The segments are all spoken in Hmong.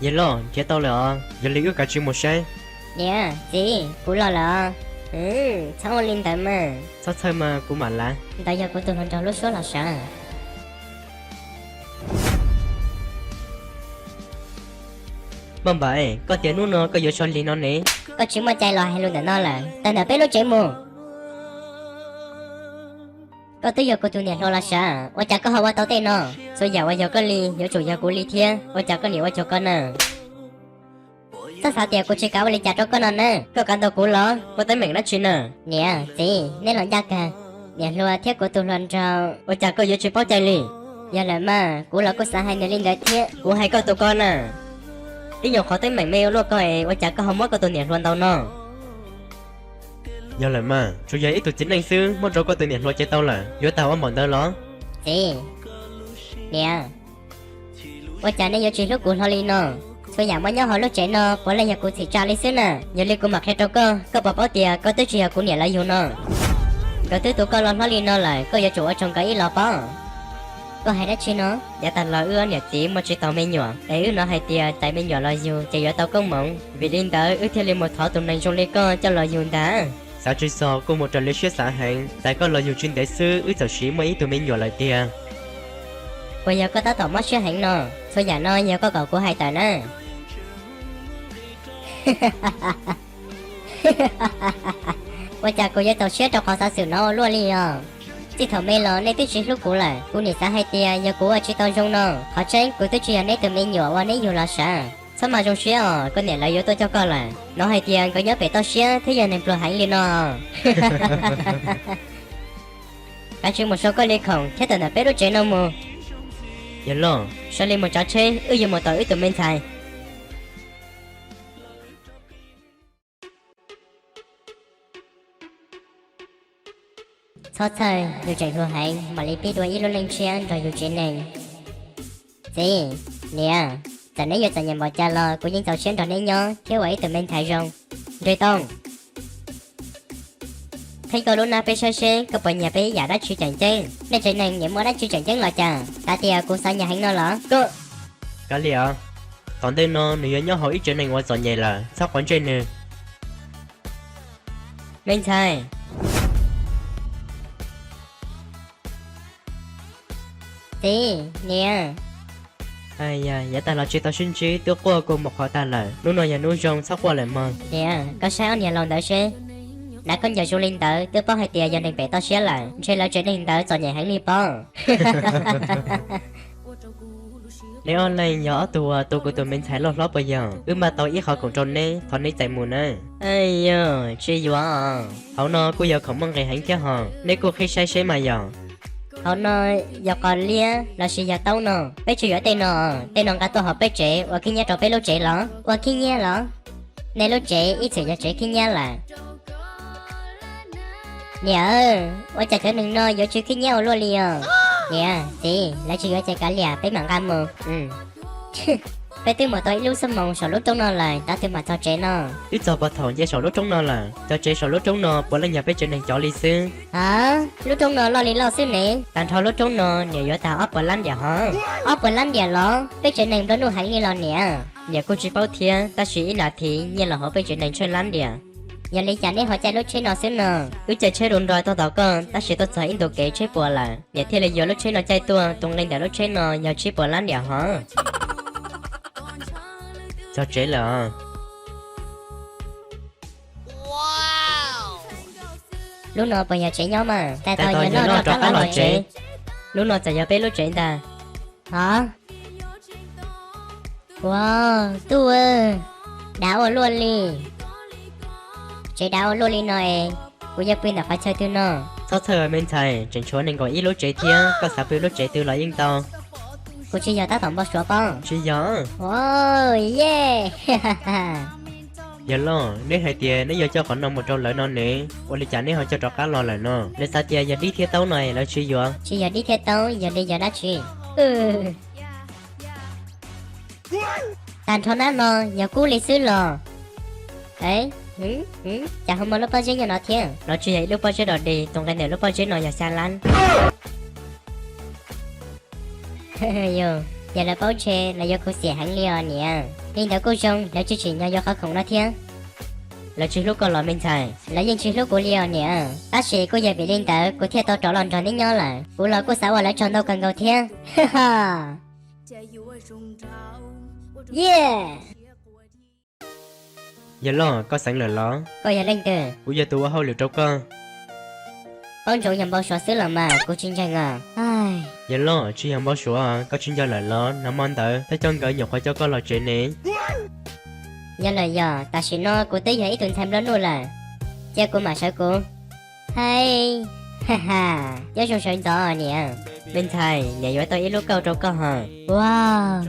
Yawg loj, nrhiav tau lawm os, yog li wb kav tsij mus saib. Niam, txiv, kuv los lawm os. Txhob ua li ntawd mas. Txhob txhawj mas, kuv mam lav. Ntawd yog kuv tus hluas nraug lub suab los sav. Npauj Npaim, koj tias hnub no koj yuav so lig no ne? Koj tsis muaj cai los hais lus ntawm no lawm, tawm ntawm peb lub tsev mus. Koj twb yog kuv tus niam hluas los sav, ua cas koj ho ua tau tej no? Txhua yam uas yog koj li yuav tsum yog kuv li thiab, ua cas koj niam ua cuag koj na? Txhob xav tias kuv tsis kam ua li cas rau koj no na, koj kav ntaus kuv los? Muaj teeb meem dab tsi na? Niam, txiv, neb los ncaj kag. Niam hluas thiab kuv tus hluas nraug. Ua cas koj yuav tsis paub cai li? Yog lawm mas, kuv los kuj xav hais nws li ntawd thiab. Kuv hais koj tus ko na, ib nyuag qhov teeb meem me ua luaj koj es ua cas koj ho muab koj tus niam hluas ntaus no? Yog lawm mas, tsuas yog ib tug txiv neej xwb muab rau koj tus niam hluas ces tau lawm, yuav tag ua npaum ntawd los? Txiv, niam, ua cas nej yuav tsis hlub kuv hlo li no? Txhua yam muaj nyob hauv lub tsev no puav leej yog kuv txhim tsa li xwb na. Yog li kuv mam qhia rau koj, koj puas paub tias koj twb tsis yog kuv niam lawv yug no? Nkawd twb tu koj los hlob li no lawm, koj yuav tsum ua tsaug nkawd ib los pob. Koj hais dab tsi no? Yav tag los wb ob niam txiv muaj tsis tau me nyuam, es wb hnov hais tias txais me nyuam los yug ces yuav tau koob hmoov, vim li ntawd wb thiaj li mus thov tus neeg zoo li koj coj los yug ntag. Xav tsis txog kuj mus raws li siab xav heev, txais koj los yug tsis ntev xwb wb txawm siv muaj ib tug me nyuam lawm tiag. Puas yog koj tab tom mob siab heev no? Txhua yam no yog koj kom kuv hais tawm na. Ua cas kuv yuav txaus siab rau qhov xov xwm no ua luaj li os? Txij thaum me los nej twb tsis hlub kuv lawm, kuv nim xav hais tias yog kuv ua tsis tau zoo no. Qhov tseeb kuv twb tsis yog neb tus me nyuam uas neb yug los sav. Txhob mas zoo siab os, koj niam lawv yuav tuaj coj koj lawm. Hnov hais tias nkawd nyob pem toj siab thiab yog neeg pluag heev li no. Kav tsij mus sau koj li khoom thiab tawm ntawm peb lub tsev no mus. Yawg loj, sawv li mus tsav tsheb, wb yuav mus tom wb tus me ntxhais. Txhob txhawj, yus tseem hluas heev mam li pib dua ib lub neej tshiab nrog yus tsev neeg. Txiv, niam, txawm neb yuav txom nyem npaum cas los kuv yeej txaus siab nrog neb nyob thiab ua ib tug me ntxhais zoo. Nrhiav Too, qhib koj lub hnab peb saib seb koj puas nyiam peb ib yam dab tsi tseem ceeb. Nej tsev neeg nyiam muaj dab tsi tseem ceeb los cas? Xav tias kuv xav nyiam heev no los? Koj, kav liam, tom ntej no nws yuav nyob hauv ib tsev neeg uas txom nyem lawm, txhob quav ntsej nws. Me ntxhais. Txiv, niam. Yav tag los tsis tau sib ntsib twb quaj kua muag qhov tag lawm, hnub no yog hnub zoo txhob quaj lawm mog. Niam, koj saib ob niag laus ntawd seb, hnav khaub ncaws zoo li ntawd twb paub hais tias yog neeg pem toj siab lawm, ntshe lawv tsev neeg ntawd txom nyem heev li pob. Neb ob leeg yog ob tug uas tu kuv tus me ntxhais loj hlob puas yog? Wb npaj tau ib qhov khoom rau neb, thov neb txais mus nawb. Yog tsis yuav os. Hauv no kuj yog khoom muaj nqis heev thiab hos, neb kuj qhib saib seb mas yog. Hauv no yog qos liab lossis yog taub no? Peb tsis yuav tej no, tej no nqa tuaj hauv peb tsev ua khib nyiab rau peb lub tsev los? Ua khib nyiab los? Nej lub tsev ib txwm yog tsev khib nyiab lawm. Niam, ua cas cov neeg no yuav tsw khib nyiab ua luaj li os? Niam, txiv, lawv tsis yuav ces kav liam, peb mam nqa mus. Peb twb mus tau ib lub xuab moos saum lub roob no lawm, tab twg mam txog tsev no? Twb txog puag thaum nce saum lub roob no lawm, cov tsev saum lub roob no puav leej yog peb tsev neeg cov li xwb. A, lub roob no loj li loj xwb ne. Tag nrho lub roob no niam yuav tag ob puas lab ntiam hov. Ob puas lab ntiam los? Peb tsev neeg nplua nuj heev li los niam. Niam kuj tsis paub thiab, tab sis ib nas this nyiaj los hauv peb tsev neeg tsheej lab ntiam. Yog li cas neb ho caij lub tsheb no xwb no? Wb caij tsheb rau nroi tuaj tos koj, tab sis tuaj txog ib ntu kev tsheb puas lawm, niam thiaj li yuav lub tsheb no caij tuaj. Tus nqi ntawm lub tsheb no yog tsib puas lab ntiam hov. Txog tsev lawm os. Lub no puas yog tsev nyob mas? Tais tos yog noj rov qab los tsev. Lub no txawm yog peb lub tsev ntag. Hov, ua, tub, dav ua luaj li. Tsev dav ua luaj li no es kuv yuav pw ntawm qhov chaw twg no? Txhob txhawj me ntxhais, tseem tshuav nees nkaum ib lub tsev thiab, koj xav pw lub tsev twg los yeej tau. Kuv tsis yog tab tom npau suav pob? Tsis yog. Yog loj, neb hais tias neb yuav coj qhov no mus rau lawv no ne, ua li cas neb ho coj rov qab los lawm no? Lawv xav tias yog dib thiab taub no es lawv tsis yuav. Tsis yog dib thiab taub, yog li yog dab tsi? Tag nrho nab no yog kub li xwb los? Cas ho muaj lub pob zeb nyob no thiab? No tsis yog ib lub pob zeb dog dig, tus nqi ntawm lub pob zeb no yog xya lab. Yog, Yog lawv paub ntshe lawv yuav khuv xim heev li os niam. Li ntawd kuj zoo, lawv tsis tsim nyog yuav qhov khoom no thiab. Lawv tsis hlub koj los me ntxhais? Lawv yeej tsis hlub kuv li os niam, tab sis kuj yog vim li ntawd kuv thiaj tau rov los nrog neb nyob lawm. Kuv los kuj xav ua lawv tsaug ntau kawg nkaus thiab. Yie! Yawg loj, koj xeev lawm los? Koj yog leej twg? Kuv yog tus ua hauj lwm rau koj. Paub ntsoov yog npau suav xwb los mas kuv tsis ntseeg os. Yawg loj, tsis yog npau suav, koj tsis nco lawm los? Nag hmo ntawd thawj coj nkawd nyuam qhuav coj koj los tsev ne. Yog lawm yog, tam sim no kuv twb yog ib tug ntxhais nplua nuj lawm, cia kuv mam sawv kuv. Hais, ha ha, nyob zoo sawv ntxov niam. Me ntxhais, niam yuav tau ib lub kauj rau koj hos. Wow,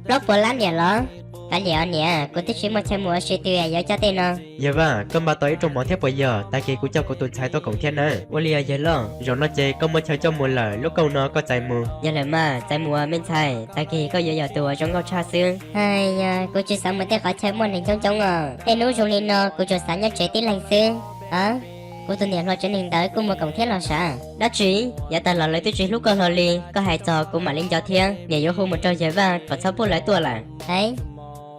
plaub puas lab niam los? Kav liam os niam, kuv twb tsis muaj chaw mus ua si twg yuav coj tej no. Yawg Vaj, koj npaj tau ib rooj mov thiab puas yog? Tag kis kuv coj kuv tus ntxhais tuaj koom thiab nawb. Ua li os yawg loj, zaum no ces koj muaj chaw coj mus lawm, lub kauj no koj txais mus. Yog lawm mas, txais mus os me ntxhais, tag kis koj yuav yog tus uas zoo nkauj tshaj xwb. Hais, kuv tsis xav mus tej qhov chaw muaj neeg coob coob os, tej hnub zoo li no kuv tsuas xav nyob tsev tib leeg xwb. A, kuv tus niam hluas tsev neeg ntawd kuj mus koom thiab los sav. Dab tsi? Yav tag los lawv twb tsis hlub koj hlo li, koj hais txog kuv mam li nco thiab. Niam yuav hu mus rau yawg Vaj kom txhob pub lawv tuaj lawm. Hais,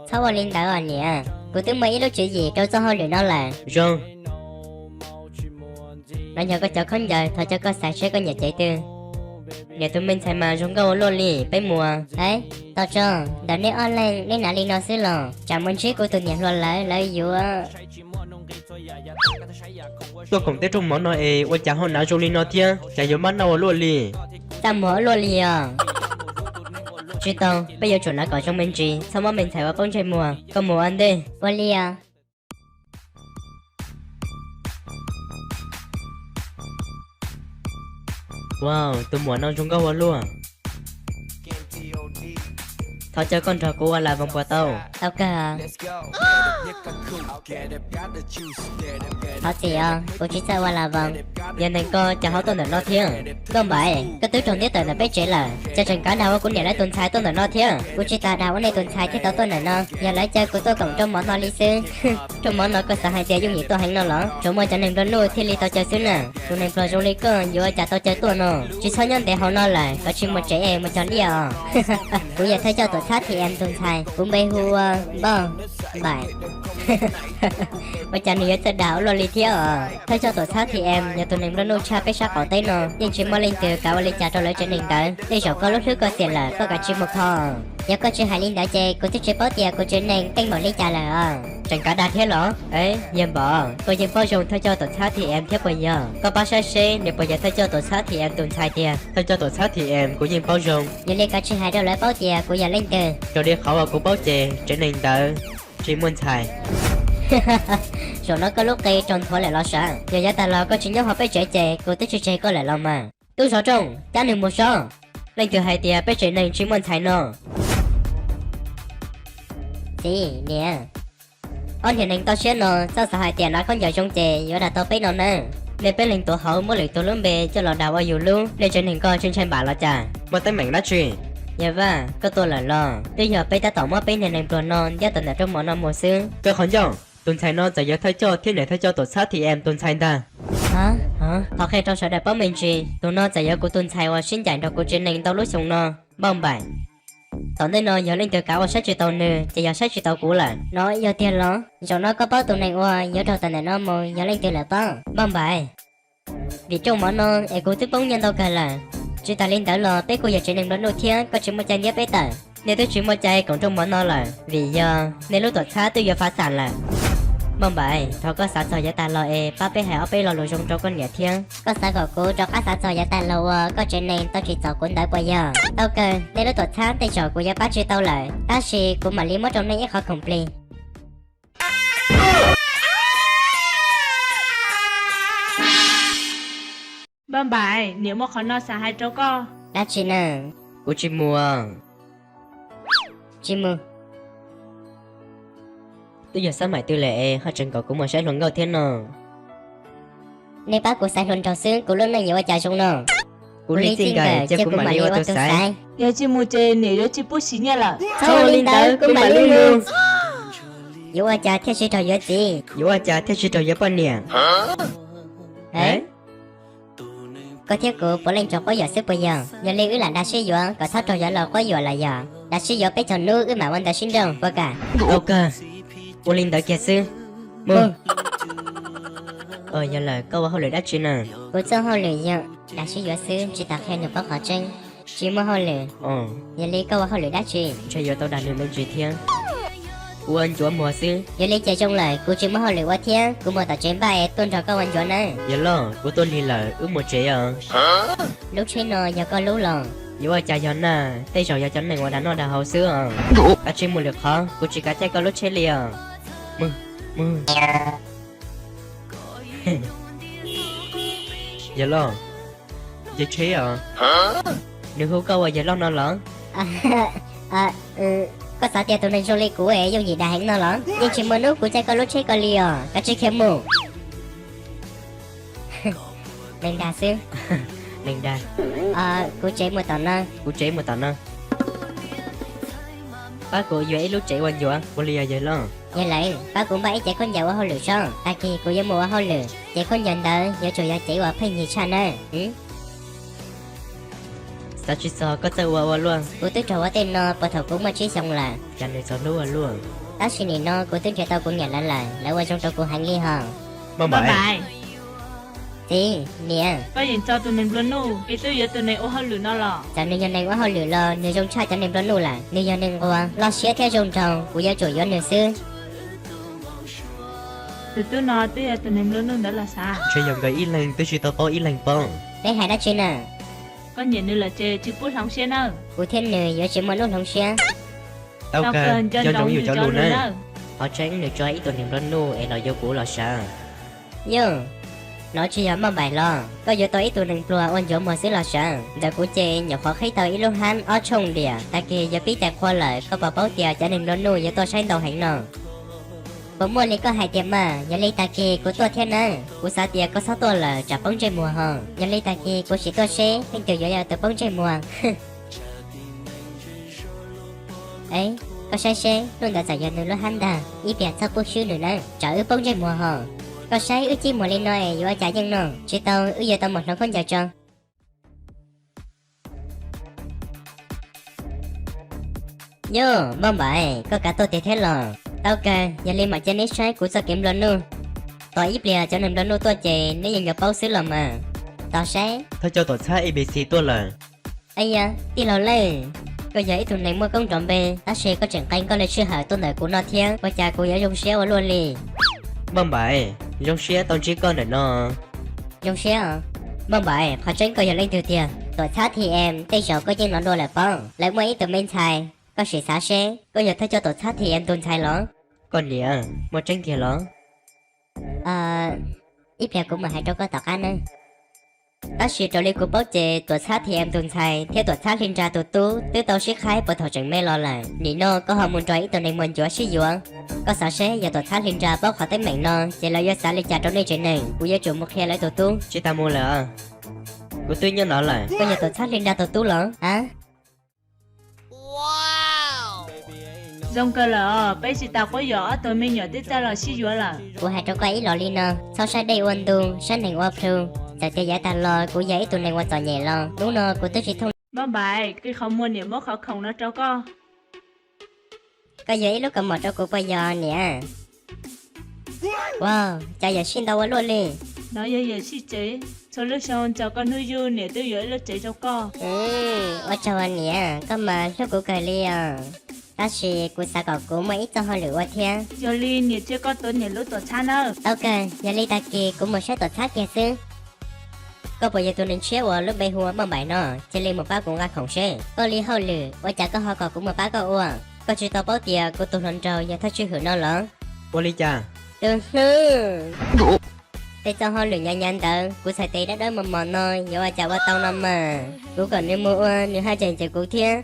txhob ua li ntawd os niam, kuv twb muaj ib lub tswv yim rau txoj hauj lwm no lawm. Zoo. No yog koj cov khaub ncaws, thov caw koj xaiv seb koj nyiam cev twg. Niam tus me ntxhais mas zoo nkauj ua luaj li, peb mus. Hais, tau tso, ntawm nej ob leeg nej hnav li no xwb los? Tsam mus ntsib kuv tus niam hluas lawv, lawv yuav. Tuaj koom tej rooj mov no es ua cas ho hnav zoo li no thiab, cas yuav mab noj ua luaj li. Txaj muag ua luaj li os. Tsis tau, peb yuav tsum hnav kom zoo me ntsis, txhob muab me ntxhais ua paub ntsej muag. Koj mus ua ntej. Ua li os. Wow, tus muam no zoo nkauj ua luaj. Thov caw koj nrog kuv ua las voos puas tau? Tau kawg. Thov txim os, kuv tsis txawj ua las voos. Yog ntawd koj cas ho tuaj ntawm no thiab? Nkauj Npaim, koj twb raug ntiab tawm ntawm peb tsev lawm, cas tseem kav dag ua kuv niam lawv tus ntxhais tuaj ntawm no thiab? Kuv tsis tas dag ua nej tus ntxhais thiaj tau tuaj ntawm no, yog lawv caw kuv tuaj koom rooj mov no li xwb. Rooj mov no koj xav hais tias yooj yim tuaj heev no los? Tsuas muaj cov neeg nplua nuj thiaj li tau caw xwb na. Tus neeg pluag zoo li koj yuav ua cas tau caw tuaj no? Tsis txhob nyob ntev hauv no lawm, koj tsis mus tsev es mus cog liaj os. Kuv yog thawj coj tuam txhab T M tus ntxhais, kuv npe hu ua Nkauj Npaim. Ua cas nws yuav txawj dag ua luaj li thiab os? Thawj coj tuam txhab T M yog tus neeg nplua nuj tshaj peb sab qaum teb no, yeej tsis muaj leej twg kav ua li cas rau lawv tsev neeg ntawd. Tej zaum koj lub hlwb koj xiam lawm, koj kav tsij mus kho. Yog koj tsis hais li ntawd ces kuv twb tsis paub tias kuv tsev neeg teej npaum li cas lawm os. Tseem kav dag thiab los? Yawg Npaim, koj yeej paub zoo thawj coj tuam txhab T M thiab puas yog? Koj pab saib seb nws puas yog thawj coj tuam txhab T M tus ntxhais tiag. Thawj coj tuam txhab T M kuv yeej paub zoo. Yog li kav tsij hais rau lawv paub tias kuv yog leej twg. Raws li qhov uas kuv paub ces tsev neeg ntawd tsis muaj ntxhais. Zaum no koj lub qe raug nthuav lawm los sav? Yog yav tag los koj tsis nyob hauv peb tsev ces kuv twb tsis tseg koj lawm los mas. Tub zov rooj, cab nws mus sob. Leej twg hais tias peb tsev neeg tsis muaj ntxhais no? Txiv, niam. Ob niag neeg toj siab no txhob xav hais tias hnav khaub ncaws zoo ces yuav dag tau peb no nawb. Nej peb leeg tuav hauv muab lwm tus lub npe coj los dag ua yus lub, nej tsev neeg ko tsis ntshai npam los cas? Muaj teeb meem dab tsi? Yawg Vaj, koj tuaj lawm los? Twb yog peb tab tom muab peb niag neeg pluag no ntiab tawm ntawm rooj mov no mus xwb. Koj qhov ncauj, tus ntxhais no txawm yog thawj coj thiab niam thawj coj tuam txhab T M tus ntxhais ntag. Qhov qhia rau sawv daws paub me ntsis, tus no txawm yog kuv tus ntxhais uas sib ncaim nrog kuv tsev neeg ntau lub xyoo no, Npauj Npaim. Tom ntej no yog leej twg kav ua saib tsis taus nws ces yog saib tsis taus kuv lawm. No yog tiag los? Zaum no koj paub tus neeg uas yuav raug tawm ntawm no mus yog leej twg lawm pob? Npauj Npaim. Vim rooj mov no es kuv twb poob nyiaj ntau kawg lawm. Tsis tas li ntawd los peb kuj yog tsev neeg nplua nuj thiab, koj tsis muaj cai ntiab peb tawm. Nej twb tsis muaj cai koom rooj mov no lawm, vim yog nej lub tuam txhab twb yuav fav xam lawm. Npauj Npaim, thov koj xav txog yav tag los es pab peb hais ob peb lo lus zoo rau koj niam thiab. Koj xav kom kuv rov qab xav txog yav tag los uas koj tsev neeg tau tsim txom kuv ntawd puas yog? Tau kawg, nej lub tuam txhab tej zaum kuv yuav pab tsis tau lawm, tab sis kuv mam li muab rau nej ib qhov khoom plig. Npauj Npaim, niam muaj qhov no xav hais rau koj. Dab tsi na? Kuv tsis mus. Tsis mus. Twb yog xab maim twg lawm es ho tseem kom kuv mus saib hluas nkauj thiab no? Nej pab kuv xaiv hluas nraug xwb, kuv lub neej yuav ua cas zoo no? Kuv li txij nkawm, cia kuv mam li ua tus xaiv. Yog tsis mus ces niam yuav tsis pub siv nyiaj lawm. Txhob ua li ntawd, kuv mam li mus. Yuav ua cas thiaj sib raug yuav txiv? Yuav ua cas thiaj sib raug yuav poj niam? Koj thiab kuv puav leej tsuas quab yuam xwb puas yog? Yog li wb lam dag sib yuav kom txhob raug yawg laus quab yuam los yog? Dag sib yuav peb caug hnub wb mam ua ntawd sib nrauj puas kam? Tau kawg, ua li ntawd kiag xwb. Mus. Yog lawm, koj ua hauj lwm dab tsi na? Kuv txoj hauj lwm yog dag sib yuav xwb, tsis tas qhia nws paub qhov tseeb. Tsis muaj hauj lwm. Yog li koj ua hauj lwm dab tsi? Ntshe yuav tau dag nws me ntsis thiab. Kuv ua ncuav muag xwb. Yog li ces zoo lawm, kuv tsis muaj hauj lwm ua thiab, kuv mus tom tsev npaj es tuaj nrog koj ua ncuav nawb. Yog loj, kuv tuaj lig lawm, wb mus tsev os. Lub tsheb no yog koj lub los? Yuav ua cas yog na, tej zaum yog cov neeg uas dag noj dag haus xwb os. Kav tsij mus lwm qhov, kuv tsis kav caij koj lub tsheb li os. Yawg loj, yawg tsheb os. Nws hu koj ua yawg loj no los? Koj xav tias tus neeg zoo li kuv es yooj yim dag heev no los? Yeej tsis muaj hnub kuv caij koj lub tsheb ko li os, kav tsij khiav mus. Neeg dag xwb. Neeg dag. Kuv tsev mus tom no. Kuv tsev mus tom no. Pab kuv yuav ib lub tsev ua ncuav ua li os yawg loj. Yog lawm, pab kuv npaj ib cev khaub ncaws ua hauj lwm sob, tag kis kuv yuav mus ua hauj lwm. Cev khaub ncaws ntawd yuav tsum yog cev uas pheej yig tshaj nawb. Xav tsis txog koj txawj ua ua luaj. Kuv twb raug ua tej no puag thaum kuv muaj tsib xyoos lawm. Cas nws txog hlub ua luaj. Tab sis nim no kuv twb nrhiav tau kuv niam lawv lawm, lawv ua zoo rau kuv heev li hos. Maj Npaim. Txiv, niam. Koj yeej tso tus neeg nplua nuj es twb yuav tus neeg ua hauj lwm no los? Txawm nws yog neeg ua hauj lwm los nws zoo tshaj cov neeg nplua nuj lawm. Nws yog neeg nquag, loj siab thiab zoo nraug, kuv yuav tsum yuav nws xwb. Tus tub no twb yog tus neeg nplua nuj ntawd los xav. Ntshe yog nkawd ib leeg twb tsis tau paub ib leeg paub. Peb hais dab tsi na? Koj nyiam nws lawm ces tsis pub hloov siab nawb. Kuv thiab nws yuav tsis muaj hnub hloov siab. Tau kawg, nco ntsoov yus cov lus nawb. Qhov tseeb nws tso ib tug neeg nplua nuj es los yuav kuv los sav. Yog, no tsis yog Maj Npaim los? Koj yuav tau ib tug neeg pluag ua ncuav muag xwb los sav. Ntawm kuv ces nyuam qhuav qhib tau ib lub hab ob tshooj diam, tag kis yuav pib cais qhua lawm, koj puas paub tias cov neeg nplua nuj yuav tuaj saib ntau heev no? Puas muaj li koj hais tias mas? Yog li tag kis kuv tuaj thiab nawb. Kuv xav tias koj txhob tuaj lawm tsam poob ntsej muag ho. Yog li tag kis kuv sim tuaj seb leej twg yuav yog tus poob ntsej muag. Koj saib seb, lub ntawd txawm yog nws lub hab ntag, ib pliag txhob pub swb nws nawb, tsam wb poob ntsej muag ho. Koj saib wb cib muag li no es yuav ua cas yeej no, tsis tau wb yuav tau mus hloov khaub ncaws tso. Yog, Maj Npaim, koj kav tuaj tiag thiab los? Tau kawg, yog li mam cia neb saib kuv txoj kev nplua nuj. Tos ib pliag cov neeg nplua nuj tuaj ces neb yeej yuav paub xwb los mas. Tos saib. Thawj coj tuam txhab A B C tuaj lawm. Aya, tij laug Leej, koj yog ib tug neeg muaj koob nrov npe, tab sis koj tseem qee koj li sij hawm tuaj ntawm kuv no thiab, ua cas kuv yuav zoo siab ua luaj li? Maj Npaim, zoo siab tau ntsib koj ntawm no. Zoo siab os. Maj Npaim, qhov tseeb koj yog leej twg tiag? Tuam txhab T M tej zaum koj yeej hnov dua lawm pob, lawv muaj ib tug me ntxhais, koj sim xav seb koj yog thawj coj tuam txhab T M tus ntxhais los? Koj niam, muaj tseeb tiag los? Ib pliag kuv mam hais rau koj tom qab nawb. Tab sis raws li kuv paub ces tuam txhab T M tus ntxhais thiab tuam txhab Hli Nra tus tub twb tau sib qhaib puag thaum tseem me los lawm. Nim no koj ho mus nrog ib tug neeg muag ncuav sib yuav. Koj xav seb yog tuam txhab Hli Nra paub qhov teeb meem no ces lawv yuav xav li cas rau nej tsev neeg. Kuv yuav tsum mus qhia lawv tus tub. Tsis tas mus lawm, kuv twb nyob no lawm. Koj yog tuam txhab Hli Nra tus tub los? A, zoo kawg lawm os, peb tsis tas quab yuam ob tug me nyuam twb txawj los sib yuav lawm. Kuv hais rau koj ib los li no, txhob saib dej ua ntu, saib neeg ua plhu. Txawm tias yav tag los kuv yog ib tug neeg uas txom nyem los hnub no kuv twb tsis thooj. Maj Npaim, qhib qhov muag niam muab qhov khoom no rau koj. Koj yuav ib lub kaus mom rau kuv puas yog niam? Wow, cas yawm sij ntau ua luaj li. No yog yawm sij tsev, txhua lub xyoo txog koj hnub yug niam twb yuav ib lub tsev rau koj. Ua tsaug niam, koj mas hlub kuv kawg li os. Tab sis kuv xav kom kuv muaj ib txoj hauj lwm ua thiab. Yog li niam thiab koj tuav niam lub tuam txhab nawb. Tau kawg, yog li tag kis kuv mus saib tuam txhab kiag xwb. Koj puas yog tus neeg tshiab uas lub npe hu ua Maj Npaim no? Cia li mus pab kuv nqa khoom seb. Koj li hauj lwm ua cas koj ho kom kuv mus pab koj ua? Koj tsis tau paub tias kuv tus hluas nraug yog thawj tswj hwm no los? Ua li cas? Tus hlub, tej txoj hauj lwm nyav nyav ntawd kuv txhais tes dawb dawb mos mos no yuav ua cas ua tau no mas. Kuv kom nws mus ua nws haj tseem cem kuv thiab.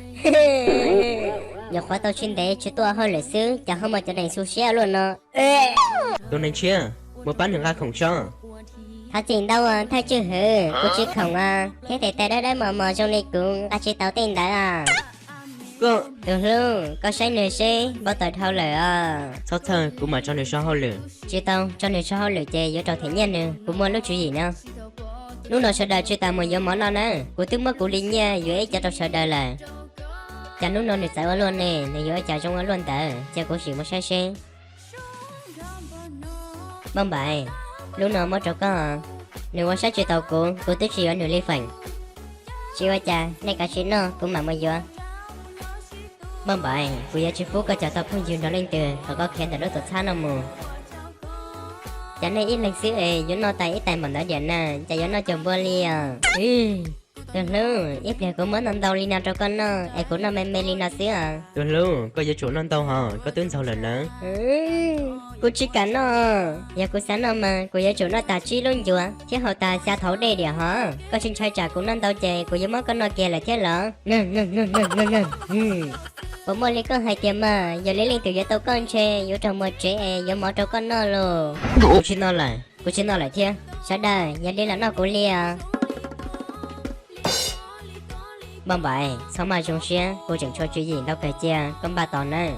Nyuam qhuav tau tsis ntev tsis tuaj hauj lwm xwb cas ho muaj cov neeg xu siab luaj no. Tus neeg tshiab, mus pab nws nqa khoom sob. Thov txim ntau thawj tswj hwm, kuv tsis khoom os, thiab tes taw dawb dawb mos mos zoo li kuv nqa tsis tau tej ntawd os. Tus hlub, koj saib nws seb npau taws dhau lawm os. Txhob txhawj, kuv mam tso nws so hauj lwm. Tsis tau, tso nws so hauj lwm ces yuav raug them nyiaj nws, kuv muaj lub tswv yim no. Hnub no sawv daws tsis tas mus yuav mov noj nawb, kuv twb muab kuv li nyiaj yuav ib co rau sawv daws lawm. Cas hnub no nws txawv ua luaj ne, nws yuav ua cas zoo ua luaj ntawd, cia kuv sim mus saib seb. Npauj Npaim, lub no muab rau koj. Nws ua saib tsis taus kuv, kuv twb tsis yuav nws li feem. Tsis ua cas, nej kav tsij noj kuv mam mus yuav. Npauj Npaim, kuv yuav tsis pub koj cov tau phooj ywg nrog leej twg kom koj khiav ntawm lub tuam txhab no mus. Cas nej ib leeg xwb es yuav noj tas ib tais npaum ntawd diam na, cas yuav noj cuag npua li os. Tus hlub, ib pliag kuv muab ntau ntau li no rau koj noj es kuv noj me me li no xwb os. Tus hlub, koj yuav tsum noj ntau hos, koj twb ntxaug lawm nawb. Kuv tsis kam noj. Yog kuv xav noj mas kuv yuav tsum noj tas tsib lub ncuav thiab haus tas xya thauv dej diam hos. Koj tsis ntshai tsam kuv noj ntau ces kuv yuav muab koj noj kiag lawm thiab los? Puas muaj li koj hais tias mas, yog li leej twg yuav tau koj ntshe yuav raug muag tsev es yuav mov rau koj noj lauj. Kuv tsis noj lawm, kuv tsis noj lawm thiab. Sawv daws, yog li los noj kuv li os. Npauj Npaim, txhob maj zoo siab, kuv tseem tshuav tswv yim ntau kawg cia, koj npaj tos nawb.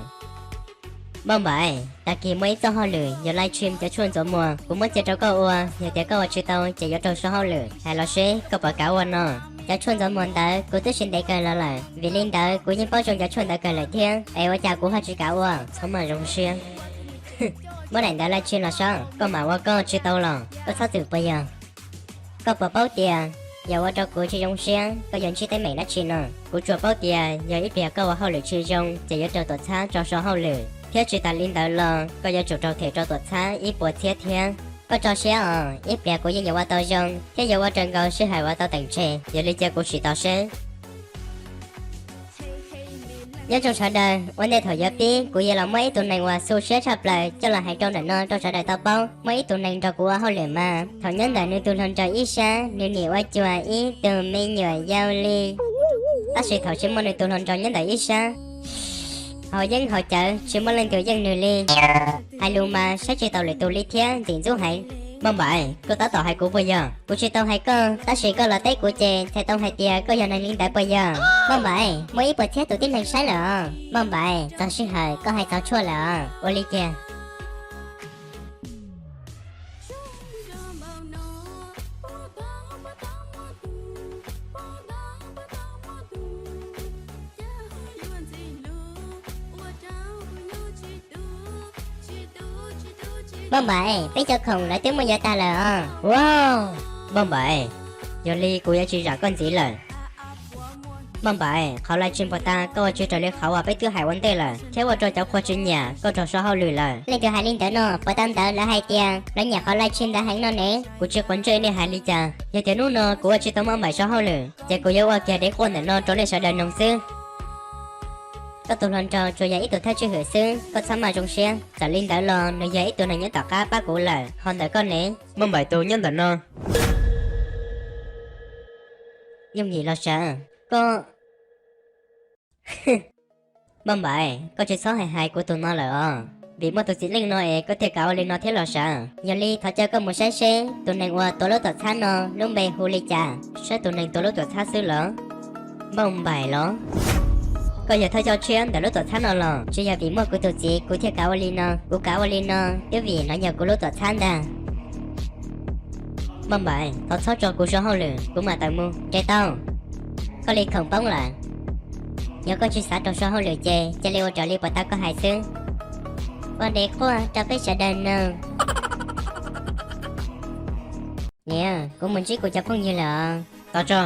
Npauj Npaim, tag kis muaj ib txoj hauj lwm yog live stream cov tshuaj ntxuav muag, kuv muab cia rau koj ua, yog tias koj ua tsis tau ces yuav raug so hauj lwm. Hais los seb koj puas kam ua no? Cov tshuaj ntxuav muag ntawd kuv twb siv ntev kawg los lawm, vim li ntawd kuv yeej paub zoo cov tshuaj ntawd kawg lawm thiab, es ua cas kuv ho tsis kam ua? Txhob maj zoo siab. Muab daim ntawv live stream los so, koj mam ua koj tsis tau los koj txhob txwm puas yog? Koj puas paub tias yog ua rau kuv tsis zoo siab koj yuav ntsib teeb meem dab tsi no? Kuv tsuas paub tias yog ib pliag koj ua hauj lwm tsis zoo ces yuav raug tuam txhab tso so hauj lwm, thiab tsis tas li ntawd los koj yuav tsum raug them rau tuam txhab ib puas txhiab thiab. Koj tso siab os, ib pliag kuv yeej yuav ua tau zoo thiab yuav ua raws nkaus sij hawm uas tau teem tseg, yog li cia kuv sim tos seb. Nyob zoo sawv daws, ua ntej thaum yuav pib kuv yuav los muab ib tug neeg uas xu siab tshaj plaws coj los hais rau ntawm no rau sawv daws tau paub. Muaj ib tug neeg nrog kuv ua hauj lwm mas thaum nyob ntawm nws tus hluas nraug ib sab nws nim ua cuag ib tug me nyuam yau li, tab sis thaum tsis muaj nws tus hluas nraug nyob ntawm ib sab, haus yeeb haus cawv tsis muaj leej twg yeej nws li. Hais lus mas saib tsis taus lwm tus li thiab ntxim ntxub heev. Npauj Npaim, koj tab tom hais kuv puas yog? Kuv tsis tau hais koj, tab sis koj los teb kuv ces txhais tau hais tias koj yog neeg li ntawd puas yog? Npauj Npaim, muaj ib puas txhiab tus tib neeg saib lawm os. Npauj Npaim, txog sij hawm koj hais txog tshuaj lawm os. Ua li kiag. Npauj Npaim, peb cov khoom lawv twb muaj yav tag lawm os. Npauj Npaim, yog li kuv yuav tsis zam koj ntxiv lawm. Npauj Npaim, qhov live stream puas tag koj ua tsis raws li qhov uas peb twb hais ua ntej lawm, thiab ua rau cov qhua tsis nyiam koj raug so hauj lwm lawm. Leej twg hais li ntawd no? Puas tau ntawd lawv hais tias lawv nyiam qhov live stream ntawd heev no ne. Kuv tsis quav ntsej nej hais li cas. Yog tias hnub no kuv ua tsis tau Npauj Npaim so hauj lwm, ces kuv yuav ua kiag dev quaj ntawm no rau nej sawv daws noog xwb. Koj tus hluas nraug tsuas yog ib tug thawj tswj hwm xwb, koj txhob maj zoo siab. Txawm li ntawd los nws yog ib tug neeg nyob tom qab pab kuv lawm, ho ntawm koj ne? Npauj Npaim tus nyob ntawm no. Yooj yim los sav, koj Npauj Npaim, koj tsis txhob hais hais kuv tus no lawm os, vim muaj tus txiv neej no es koj thiaj kav ua li no thiab los sav. Yog li thov caw koj mus saib seb tus neeg uas tuav lub tuam txhab no lub npe hu li cas, saib tus neeg tuav lub tuam txhab xwb los. Npauj Npaim los? Koj yog thawj coj tshiab ntawm lub tuam txhab no los? Tsis yog vim muaj kuv tus txiv kuv thiaj kav ua li no, kuv kav ua li no twb vim no yog kuv lub tuam txhab ntag. Npauj Npaim, thov txhob tso kuv so hauj lwm, kuv mam tawm mus, nres tau. Koj li khoom poob lawm. Yog koj tsis xav rau so hauj lwm ces cia li ua raws li puas tau koj hais xwb. Ua dev quaj rau peb sawv daws noog. Niam, kuv mus ntsib kuv cov phooj ywg lawm os. Tos tso.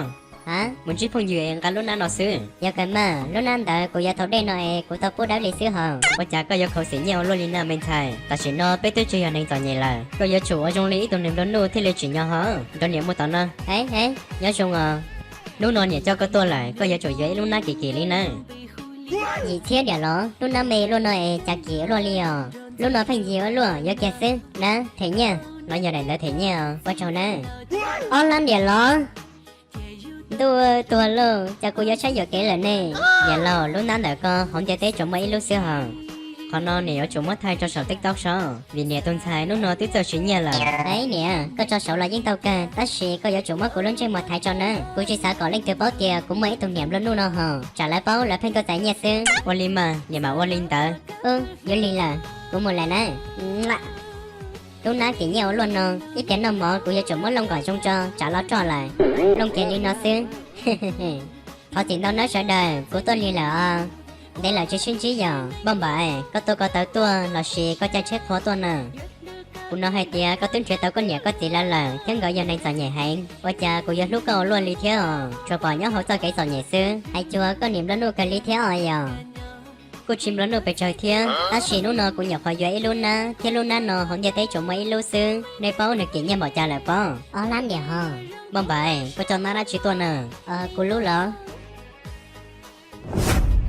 Ha? Mus ntsib phooj ywg es nqa lub hnab no xwb? Yog kawg mas, lub hnab ntawd kuv yuav thau dej no es kuv tau pub dawb li xwb hos. Ua cas koj yuav khaus xim nyiaj ua luaj li na me ntxhais? Tam sim no peb twb tsis yog neeg txom nyem lawm, koj yuav tsum ua zoo li ib tug neeg nplua nuj thiaj li tsim nyog hos. Nrog niam mus tom no. Nyob zoo os. Hnub no niam coj koj tuaj lawm, koj yuav tsum yuav ib lub hnab kim kim li nawb. Yim txhiab diam los? Lub hnab me luaj no es cas kim ua luaj li os. Lub no pheej yig ua luaj, yuav kiag xwb na. Them nyiaj. No yog daim ntawv them nyiaj os, ua tsaug nawb. Ob lab diam los? Ntuj, tuag lauj, cas kuv yuav saib yuam kev lawm ne. Niam laus, lub hnab ntawm ko hauv ntiaj teb tsuas muaj ib lub xwb hos. Qhov no niam yuav tsum muab thaij rau saum TikTok so, vim niam tus ntxhais hnub no twb txawj siv nyiaj lawm. Aib niam, koj tso saud los yeej tau kawg, tab sis koj yuav tsum muab kuv lub ntsej muag thaiv tso nawb. Kuv tsis xav kom leej twg paub tias kuv muaj ib tug niam nplua nuj no hos, tsam lawv paub lawv pheej tuaj txais nyiaj xwb. Ua li mas, niam mam ua li ntawd. Ub, yuav lig lawm, kuv mus lawm nawb. Lub hnab kim nyiaj ua luaj no, ib pliag noj mov kuv yuav tsum muab Looj kom zoo tso tsam los roj lawm. Looj ces li no xwb. Thov txim ntau nawb sawv daws, kuv tuaj lig lawm os. Ntev lawm tsis sib ntsib yom. Npauj Npaim, koj tuaj ko taw tuaj los sis koj caij tsheb qhua tuaj na? Kuv hnov hais tias koj twb nrhiav tau koj niam koj txiv lawv lawm thiab nkawd yog neeg txom nyem heev, ua cas kuv yuav hlub koj ua luaj li thiab os? Tsuas pom nyob hauv txoj kev txom nyem xwb, hais cuag koj niam nplua nuj kawg li thiab os yom. Kuj tsis nplua nuj pes tsawg thiab, tab sis hnub no kuv nyuam qhuav yuav ib lub hnab thiab lub hnab no hauv ntiaj teb tsuas muaj ib lub xwb, nej paub nws kim nyiaj npaum cas lawm pob? Ob lab niam ho. Npauj Npaim, koj coj hnab dab tsi tuaj na? Kuv lub los?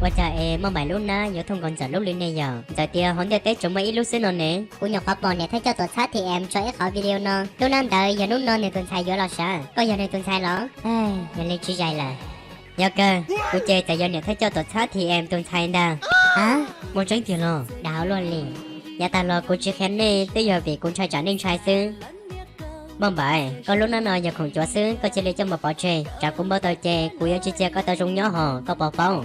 Ua cas es Npauj Npaim lub hnab yuav thooj nkaus Ntxawm lub li ne yom? Ntxawm tias hauv ntiaj teb tsuas muaj ib lub xwb no ne. Kuv nyuam qhuav pom niam thawj coj tuam txhab T M tso ib qhov video no, lub hnab ntawd yog hnub no nws tus ntxhais yuav los sav. Koj yog nws tus ntxhais los? Yog li tsis zais lawm. Yog kawg, kuv ces txawm yog niam thawj coj tuam txhab T M tus ntxhais ntag. A, muaj tseeb tiag los? Dag luaj li. Yav tag los kuv tsis qhia nej twb yog vim kuv ntshai tsam nej ntshai xwb. Npauj Npaim, koj lub hnab no yog khoom cuav xwb, koj cia li coj mus pov tseg, tsam kuv npau taws ces kuv yuav tsis cia koj tau zoo nyob hos, koj puas paub?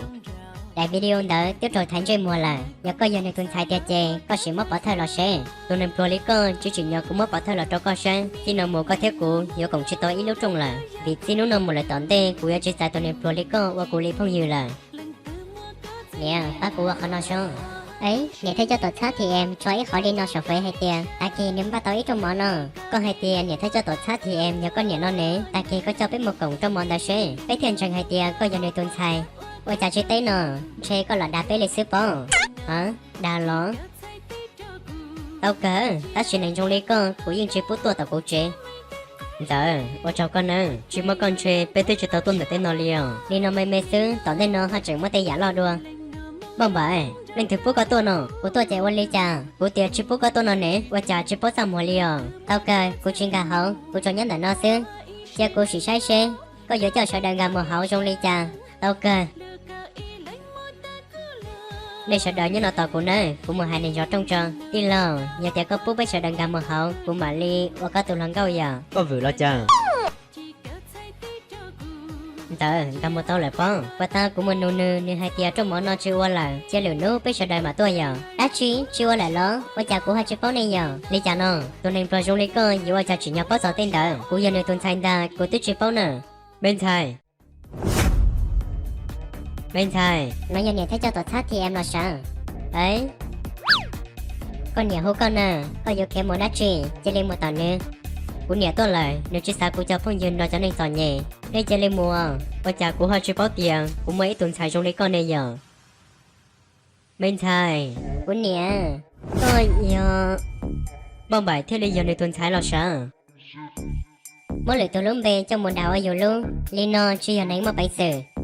Daim video ntawd twb raug thaiv ntsej muag lawm, yog koj yog nws tus ntxhais tiag ces koj sim muab pov thawj los seb. Tus neeg pluag li koj tsis tsim nyog kuv muab pov thawj los rau koj saib. Txij no mus koj thiab kuv yuav koom tsis tau ib lub rooj lawm, vim txij hnub no mus lawm tom ntej kuv yuav tsis txais tus neeg pluag li koj ua kuv li phooj ywg lawm. Niam, pab kuv ua qhov no seb. Niam thawj coj tuam txhab T M tso ib qhov li no saum Fev hais tias tag kis nws npaj tau ib rooj mov no. Koj hais tias niam thawj coj tuam txhab T M yog koj niam no ne, tag kis koj coj peb mus koom rooj mov ntawd seb peb thiaj ntseeg hais tias koj yog nws tus ntxhais. Ua cas tsis teb no, ntshe koj los dag peb li xwb pob. A, dag los? Tau kawg, tab sis neeg zoo li koj kuv yeej tsis pub tuaj tom kuv tsev. Ntxawm, ua tsaug koj nawb, tsis muaj koj ntshe peb twb tsis tau tuaj ntawm tej no li os. Li no me me xwb tom ntej no ho tseem muaj tej yam loj dua. Npauj Npaim, leej twg pub koj tuaj no? Kuv tuaj ces ua li cas? Kuv tias tsis pub koj tuaj no ne, ua cas tsis paub txaj muag li os? Tau kawg, kuv tsis nkag hauv, kuv tsuas nyob ntawm no xwb. Cia kuv sim saib seb koj yuav coj sawv daws nkag mus hauv zoo li cas. Tau kawg. Nej sawv daws nyob no tos kuv nawb, kuv mus hais neeg zov rooj tso. Tij laug, yog tias koj pub peb sawv daws nkag mus hauv kuv mam li ua koj tus hluas nkauj yom. Koj vwm los cas? Ntxawm, nkag mus tau lawm pob. Puag ta kuv mus nug nws, nws hais tias rooj mov no tsis ua lawm, cia lwm hnub peb sawv daws mam tuaj yom. Dab tsi, tsis ua lawm los? Ua cas kuv ho tsis paub ne yom? Li cas no? Tus neeg pluag zoo li koj yuav ua cas tsim nyog paub txog tej ntawd? Kuv yog nws tus ntxhais ntag, kuv twb tsis paub na. Me ntxhais, me ntxhais, no yog niam thawj coj tuam txhab T M los sav. Koj niam hu koj na, koj yuav khiav mus dab tsi? Cia li mus tom nws. Kuv niam tuaj lawm, nws tsis xav kuv cov phooj ywg nrog cov neeg txom nyem. Nej cia li mus. Ua cas kuv ho tsis paub tias kuv muaj ib tus ntxhais zoo li koj ne yom? Me ntxhais, kuv niam, koj yog... Npauj Npaim thiaj li yog nws tus ntxhais los sav. Muab lwm tus lub npe coj mus dag ua yus lub, li no tsis yog neeg muaj peev xwm.